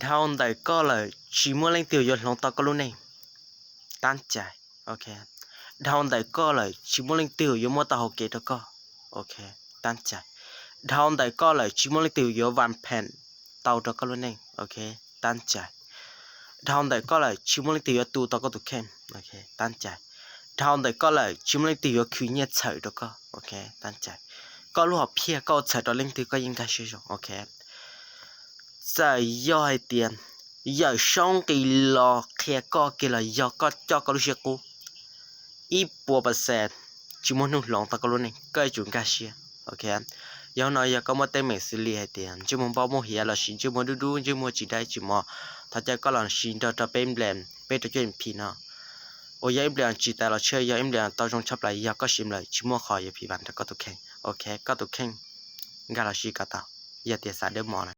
Dhau ntawm koj lawm tsis muaj leej twg yuav hloov tau koj lub neej. Tab cais. Ok. Dhau ntawm koj lawm tsis muaj leej twg yuav muab tau hau kev rau koj. Ok. Tab cais. Dhau ntawm koj lawm tsis muaj leej twg yuav vas pheem tau rau koj lub neej. Ok. Tab cais. Dhau ntawm koj lawm tsis muaj leej twg yuav tu tau koj tus kheej. Ok. Tab cais. Dhau ntawm koj lawm tsis muaj leej twg yuav khwv nyiaj txhawm rau koj. Ok. Tab cais. Koj lub hom phiaj koj ua txhawm rau leej twg koj yeej nkag siab zoo. Ok. Txawm yog hais tias Yawm Saub nqis los qhia koj kiag los yog koj coj koj lub siab qub, ib puas percent tsis muaj hnub hloov tau koj lub neej, koj yuav tsum nkag siab. Ok. Yog hnub no yog koj muaj teeb meem xws li hais tias ntsej muag npau muaj hiav lossis ntsej muag dub dub, ntsej muag tsis dai tsis mos, thov caw koj los sis nrog rau peb nplees peb rau cuaj ib phim no uas yog ib nplees tsis tas los tshaj yog ib nplees tau zoo tshaj plaws, yog koj siv lawm tsis muaj qhov yuav phim vam rau koj tus kheej. Ok. Koj tus kheej nkag los sis kom tau, yog tias xav dawb mos na.